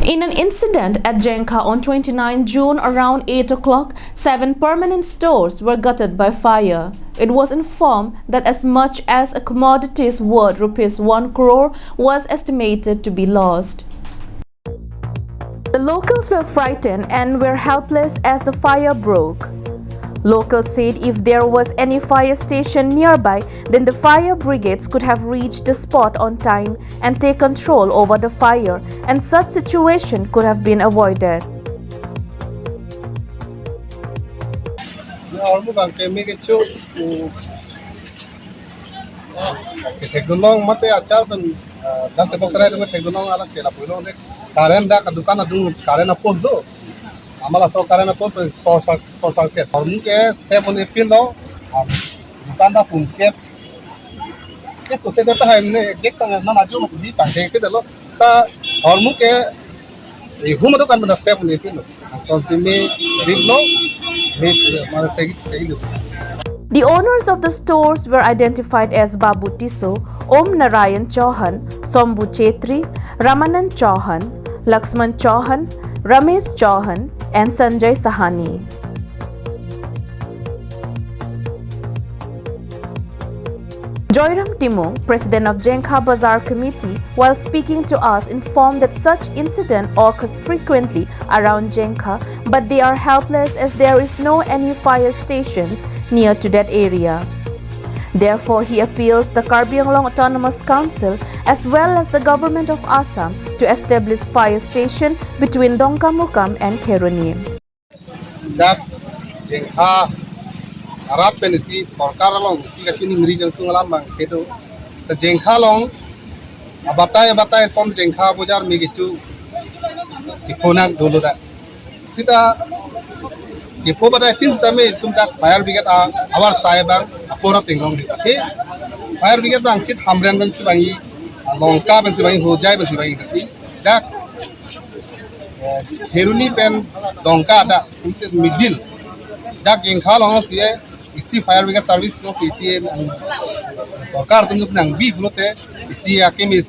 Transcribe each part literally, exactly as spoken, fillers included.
In an incident at Jengkha on twenty-nine June around eight o'clock, seven permanent stores were gutted by fire. It was informed that as much as a commodities worth rupees one crore was estimated to be lost. The locals were frightened and were helpless as the fire broke. Locals said if there was any fire station nearby, then the fire brigades could have reached the spot on time and take control over the fire, and such situation could have been avoided. Hormu bang kemi kecho, kethek dunong mate achar dan, eh, dan tebok terai dunong thek dunong alam ke lapu long de current dak dukan adung current a post do. Amal aso current a post short circuit, short circuit. Hormu ke seven epin lo, ah, dukan dak pun kep. Ke sose data hai ne exact tang na maju ma di tang ke lo. Sa hormu ke ihum dukan benda seven epin lo. Ton si me rit lo, me, eh, mana segi, segi lo. The owners of the stores were identified as Babu Tisso, Om Narayan Chauhan, Sombu Chetri, Ramanand Chauhan, Laxman Chauhan, Ramesh Chauhan, and Sanjay Sahani. Joyram Timung, president of Jengkha Bazar Committee, while speaking to us, informed that such incident occurs frequently around Jengkha, but they are helpless as there is no any fire stations near to that area. Therefore, he appeals the Karbi Anglong Autonomous Council as well as the Government of Assam to establish fire station between Dongkamukam and Kheroni. Dak Jengkha arat pen isi sorkar along isi kachiningri jangtung alam bang kedo. Ta Jengkha along abatai abatai ason Jengkha bojar me kecho iponak dolo dak. Sita ipo batai tin sita me tum dak fire brigade a abar sai bang apor ating long di. Ke fire brigade bang chit Hamren pen si bang i, Longka pen si bang i, Hojai pen si bang i kasi. Dak eh, Kheroni pen Dongka dak middle. Dak Jengkha along si eh, isi fire brigade service along si isi eh, nang sorkar atum si nangbi pulote isi akimi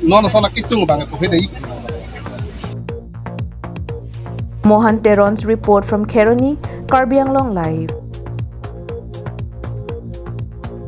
non ason akesung bang pu hede. Mohan Teron's report from Kheroni, Karbi Anglong Live.